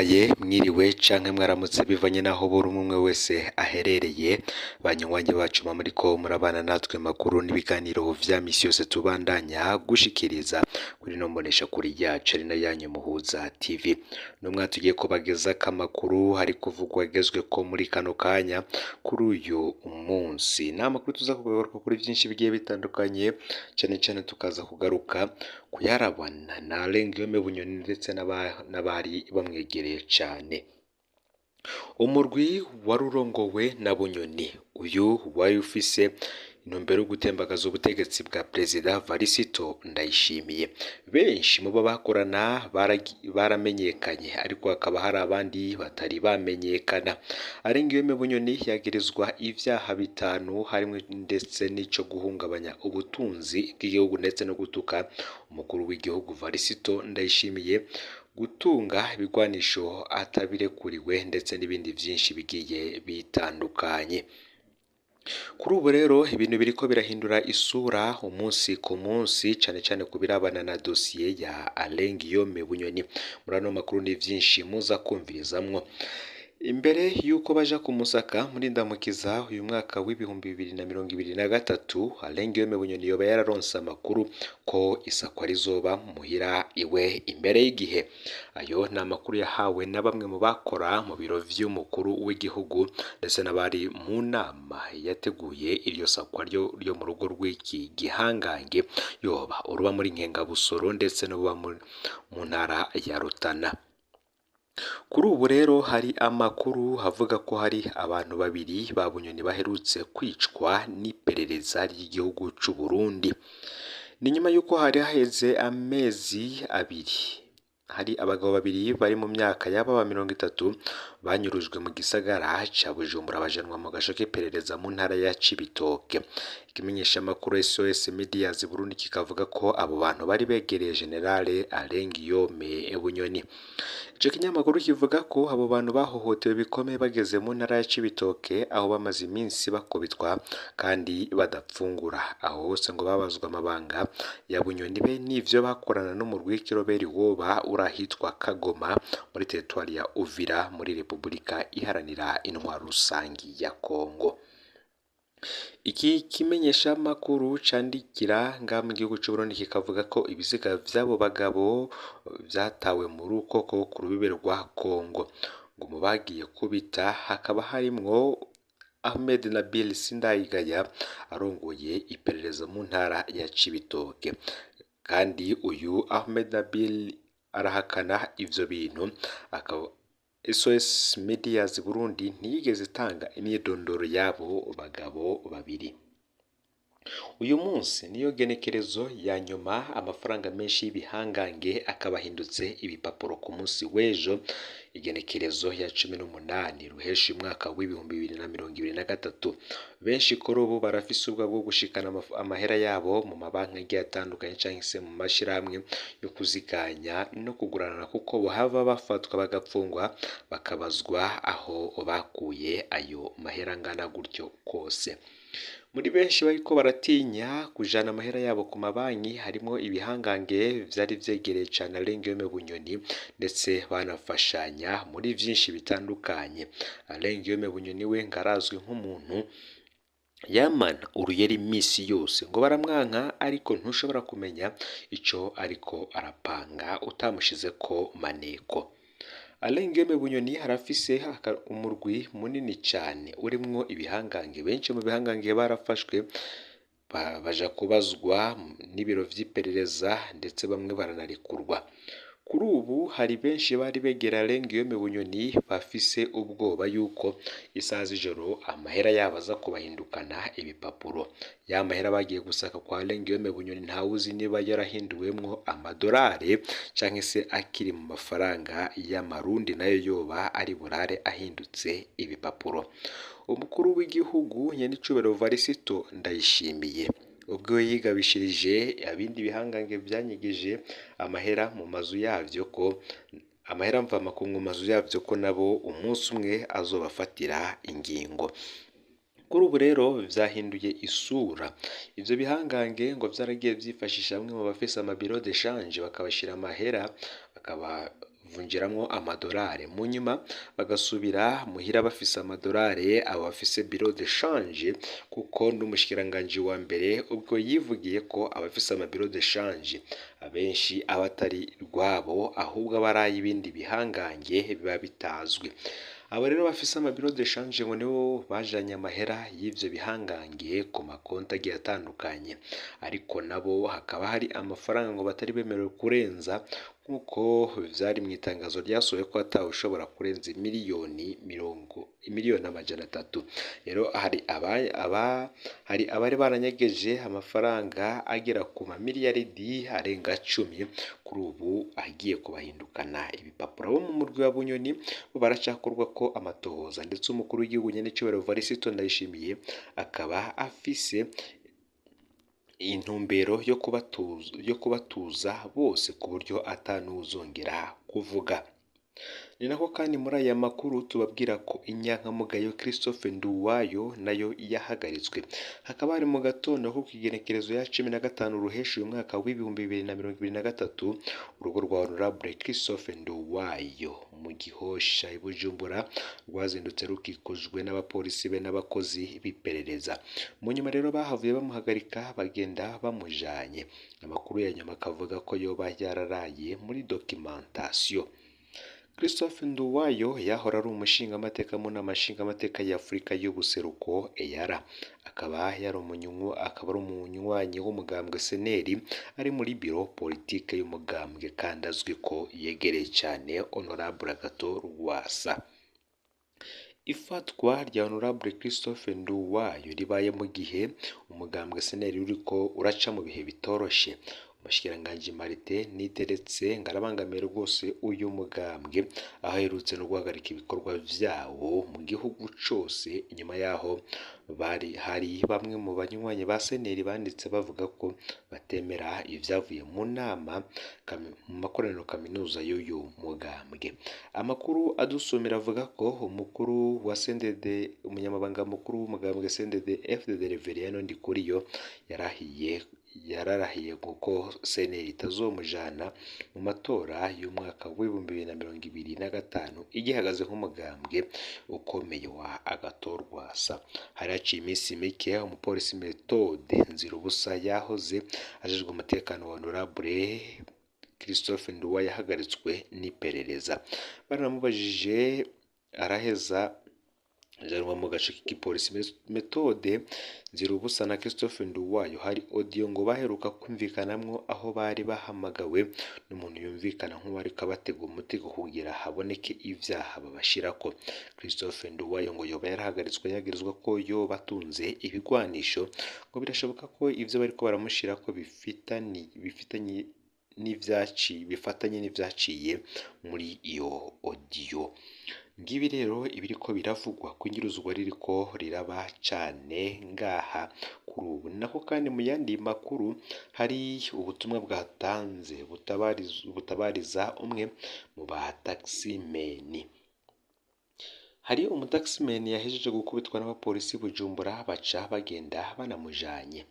Ndabahaye mwiriwe canke mwaramutse bivanye n'aho buri umwe wese aherereye, banywanyi bacu muriko murabana natwe makuru n'ibiganiro vya misi yose tubandanya gushikiriza kuri ino mboneshakure yacu ari nayo yanyu Muhuza TV. N'umwe tugiye kubagezako amakuru hari kuvugwa agezweko muri kano kanya kuri uyu munsi. Ni amakuru tuza kugaruka kuri vyinshi bigiye bitandukanye, cane cane tukaza kugaruka kuyarabana na Alain Guillaume Bunyoni ndetse n'abari bamwegereye cane. Umurwi wari urongowe na Bunyoni, uyu wari ufise intumbero yo gutembagaza ubutegetsi bwa Perezida Varisito Ndayishimiye. Benshi mu bo bakorana baramenyekanye, ariko hakaba hari abandi batari bamenyekana. Alain Guillaume Bunyoni yagirizwa ivyaha bitanu harimwo ndetse n'ico guhungabanya ubutunzi bw'igihugu ndetse no gutuka umukuru w'igihugu Varisito Ndayishimiye, gutunga ibigwanisho atabirekuriwe ndetse n'ibindi vyinshi bigiye bitandukanye. Kuri ubu rero ibintu biriko birahindura isura umunsi ku munsi, cane cane ku birabana na dosiye ya Alain Guillaume Bunyoni. Muri ano makuru ni vyinshi muza kumvirizamwo. Imbere y'uko baja kumusaka muri Ndamukiza uyu mwaka w'2023, Alain Guillaume Bunyoni yoba yararonse amakuru ko isakwa rizoba muhira iwe imbere y'igihe. Ayo ni amakuru yahawe na bamwe mu bakora mu biro vy'umukuru w'igihugu ndetse n'abari mu nama yateguye iryo sakwa ryo mu rugo rw'iki gihangange, yoba uruba muri Nkengabusoro ndetse n'uruba mu ntara ya Rutana. Kuri ubu rero hari amakuru avuga ko hari abantu babiri ba Bunyoni baherutse kwicwa n'iperereza ry'igihugu c'u Burundi. Ni nyuma y'uko hari haheze amezi abiri hari abagabo babiri bari mu myaka y'ababa 30 banyurujwe mu gisagara ca Bujumbura bajanwa mu gasho k'iperereza mu ntara ya Cibitoke. Ikimenyeshamakuru SOS Medias Burundi kikavuga ko abo bantu bari begereye Generale Alain Guillaume Bunyoni. Ico kinyamakuru kivuga ko abo bantu bahohotewe bikomeye bageze mu ntara ya Cibitoke, aho bamaze iminsi bakubitwa kandi badapfungura. Aho hose ngo babazwa amabanga ya Bunyoni be n'ivyo bakorana n'umurwi w'ikiroberi woba uri ahitwa Kagoma muri teritwari ya Uvira muri Repubulika Iharanira Intwaro Rusangi ya Kongo. Iki kimenyeshamakuru candikira ngaha mu gihugu c'Uburundi kikavuga ko ibiziga vy'abo bagabo vyatawe mu rukoko ku rubibe rwa Kongo. Ngo mu bagiye kubita hakaba harimwo Ahmed Nabil Sindayigaya arongoye iperereza mu ntara ya Cibitoke. Kandi uyu Ahmed Nabil arahakana ivyo bintu. Akaba SOS Medias Burundi ntiyigeze itanga imyidondoro y'abo bagabo babiri. Uyu munsi niyo genekerezo ya nyuma, amafaranga menshi y'ibihangange akaba ahindutse ibipapuro ku munsi w'ejo, igenekerezo ya 18 Ruheshi umwaka w'2023. Benshi kuri ubu barafise ubwoba bwo gushikana amahera yabo mu mabanki agiye atandukanye canke se mu mashirahamwe yo kuziganya no kugurana, kuko bohava bafatwa bagapfungwa bakabazwa aho bakuye ayo mahera angana gutyo kose. Muri benshi bariko baratinya kujana amahera yabo ku mabanki harimwo ibihangange vyari vyegereye cane Alain Guillaume Bunyoni ndetse banafashanya muri vyinshi bitandukanye. Alain Guillaume Bunyoni we ngo arazwi nk'umuntu yamana uruyeri misi yose, ngo baramwanka ariko ntushobora kumenya ico ariko arapanga utamushizeko maneko. Alain Guillaume Bunyoni arafise umurwi munini cane urimwo ibihangange. Benshi mu bihangange barafashwe baja kubazwa n'ibiro vy'iperereza ndetse bamwe baranarekurwa. Kuri ubu hari benshi bari begera Alain Guillaume Bunyoni bafise ubwoba yuko isaha z'ijoro amahera yabo aza kubahindukana ibipapuro. Ya mahera bagiye gusaka kwa Alain Guillaume Bunyoni ntawuzi niba yarahinduwemwo amadorari canke se akiri mu mafaranga y'amarundi nayo yoba ari burare ahindutse ibipapuro. Umukuru w'igihugu Nyenicubahiro Varisito Ndayishimiye ubwo yigabishirije abindi bihangange vyanyigije amahera mu mazu yavyo ko amahera mvamakungu mu mazu yavyo ko nabo umunsi umwe azobafatira ingingo. Kuri ubu rero vyahinduye isura. Ivyo bihangange ngo vyaragiye vyifashisha bamwe mu bafise amabiro de change bakabashira amahera bakaba bakavunjiramwo amadolari, mu nyuma bagasubira muhira bafise amadolari, abo bafise bureau de change, kuko n'umushikiranganji wa mbere ubwo yivugiye ko abafise ama bureau de change abenshi aba atari rwabo, ahubwo aba ari ay'ibindi bihangange biba bitazwi. Abo rero bafise ama bureau de change ngo nibo bajanye amahera y'ivyo bihangange ku makonti agiye atandukanye, ariko nabo hakaba hari amafaranga ngo batari bemerewe kurenza, nk'uko vyari mw'itangazo ryasohowe ko atawushobora kurenza 300 miliyoni. Rero hari hari abari baranyegeje amafaranga agera ku mamiliyaridi arenga 10, kuri ubu agiye kubahindukana ibipapuro. Abo mu murwi wa Bunyoni bo baracakorwa ko amatohoza, ndetse umukuru w'igihugu nyenecubahiro Evariste Ndayishimiye akaba afise intumbero yo kubatuza bose ku buryo atanuwuzongera kuvuga. Ni nako kandi muri aya makuru tubabwira ko inyankamugayo Christophe Nduwayo nayo yahagaritswe, hakaba hari mu gatondo ko kw'igenekerezo ya 15 Ruheshi uyu mwaka w'2023, urugo rwa Honorable Christophe Nduwayo mu Gihosha i Bujumbura rwazindutse rukikujwe n'abapolisi be n'abakozi b'iperereza. Mu nyuma rero bahavuye bamuhagarika bagenda bamujanye. Amakuru ya nyuma akavuga ko yoba yararaye muri documentation. Christophe Nduwayo yahora ari umushingamateka mu nama nshingamateka ya Afurika y'ubuseruko EALA, akaba yari akaba ari umunywanyi w'umugambwe CNL, ari muri biro politike y'umugambwe, kandi azwi ko yegereye cyane Honorable Agathon Rwasa. Ifatwa rya Honorable Christophe Nduwayo ribaye mu gihe umugambwe CNL uriko uraca mu bihe bitoroshe. Umushikiranganji Martin Niteretse ngo arabangamiye rwose uyu mugambwe, aho aherutse no guhagarika ibikorwa vyawo mu gihugu cose, inyuma yaho bari hari bamwe mu banywanyi ba CNL banditse bavuga ko batemera ivyavuye mu nama mu makoraniro kaminuza y'uyu mugambwe. Amakuru adusumira avuga ko umukuru wa CNDD, umunyamabanga mukuru w'umugambwe CNDD FDD Reverien Ndikuriyo yararahiye kuko CNL itazomujana mu matora y'umwaka w'2025 igihagaze nk'umugambwe ukomeye wa Agathon Rwasa. Hari haciye iminsi mike umupolisi Methode Nzirubusa yahoze ajejwe umutekano wa Honorable Christophe Nduwayo yahagaritswe n'iperereza. Baramubajije araheza ajanwa mu gace k'igipolisi. Methode Nzirubusa na Christophe Nduwayo hari audio ngo baheruka kumvikanamwo, aho bari bahamagawe n'umuntu yumvikana nk'uwariko abatega umutego kugira haboneke ivyaha babashirako. Christophe Nduwayo ngo yoba yarahagaritswe yagirizwa ko yoba atunze ibigwanisho, ngo birashoboka ko ivyo bariko baramushirako bifitanye n'ivyaci bifatanye n'ivyaciye muri iyo audio. Ngibi rero ibiriko biravugwa ko inyuruzwa ririko riraba cane ngaha kuri ubu. Ni nako kandi mu yandi makuru hari ubutumwa bwatanze butabariza umwe mu ba taximen. Hari umutaximen yahejeje gukubitwa n'abapolisi Bujumbura, baca bagenda banamujanye.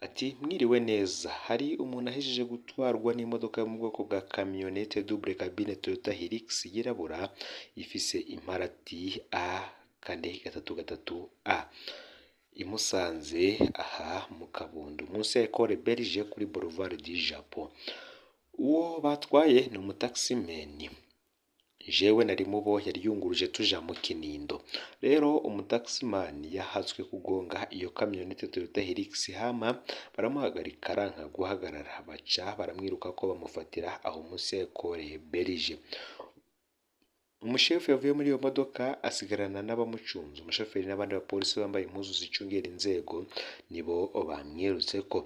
Ati: "Mwiriwe neza, hari umuntu ahejeje gutwarwa n'imodoka yo mu bwoko bwa camionnette double cabine Toyota Hilux yirabura ifise imparati A 433 A, imusanze aha mu Kabondo munsi ya Ecole Belge kuri Boulevard du Japon. Uwo batwaye ni umutaximen, jewe nari mubo yari yunguruje tuja mu Kinindo. Rero umutaximan yahatswe kugonga iyo camionnette Toyota Hilux, hama baramuhagarika aranka guhagarara, baca baramwiruka ko bamufatira aho munsi ya Ecole Belge. Umushefu yavuye muri iyo modoka asigarana n'abamucunze. Umushoferi n'abandi bapolisi bambaye impuzu zicungera inzego nibo bamwirutseko,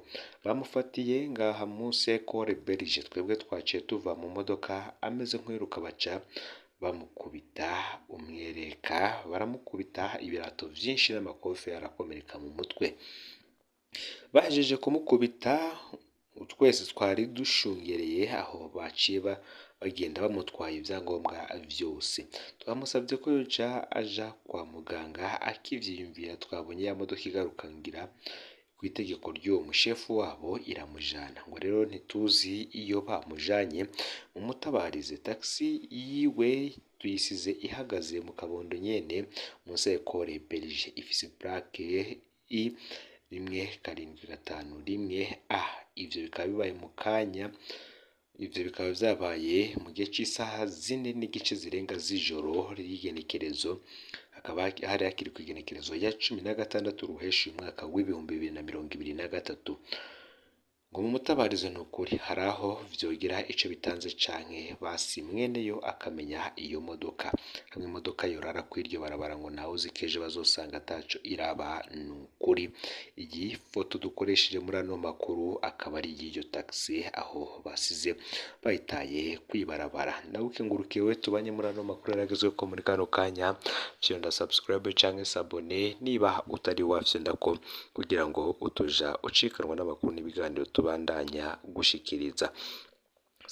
bamufatiye ngaha munsi ya Ecole Belge. Twebwe twaciye tuva mu modoka ameze nk'uwiruka, baca bamukubita umwereka, baramukubita ibirato vyinshi n'amakofe, arakomereka mu mutwe. Bahejeje kumukubita twese twari dushungereye aho, baciye bagenda bamutwaye ibyangombwa vyose. Twamusabye ko yoca aja kwa muganga akivyiyumvira, twabonye ya modoka igaruka ngira kw'itegeko ry'uwo mushefu wabo iramujana. Ngo rero ntituzi iyo bamujanye, mumutabarize. Taxi yiwe tuyisize ihagaze mu Kabondo nyene munsi ya Ecole Belge, ifise plaque I 1751 A. Ivyo bikaba bibaye mu kanya, ivyo bikaba vyabaye mu gihe c'isaha 4:15 zirenga z'ijoro ry'igenekerezo, hakaba hari hakiri kw'igenekerezo ya 16 Ruheshi umwaka w'2023. Ngo mumutabarize nukuri, hari aho vyogira ico bitanze canke basi mweneyo akamenya iyo modoka. Hamwe imodoka yorara kw'iryo barabara ngo ntawuzi ko ejo bazosanga ataco iraba nukuri. Iyi foto dukoresheje muri ano makuru akaba ari iy'iyo taxi aho basize bayitaye kw'ibarabara. Ndagukengurukiye wewe tubanye muri ano makuru yaragezweko muri kano kanya, fyonda subscribe canke s'abonner niba utari wafyondako kugira ngo utoja ucikanwa n'amakuru n'ibiganiro tubandanya gushikiriza.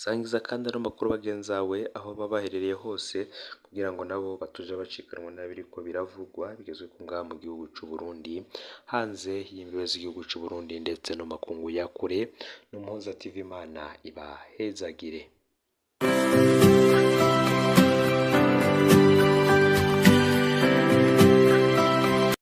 Sangiza kandi ano makuru bagenzawe aho baba baherereye hose kugira ngo nabo batoja bacikanwa n'abiriko biravugwa bigezweko ngaha mu gihugu c'u Burundi, hanze y'imbibe z'igihugu c'u Burundi ndetse no makungu ya kure. N'Umuhoza TV, Imana ibahezagire.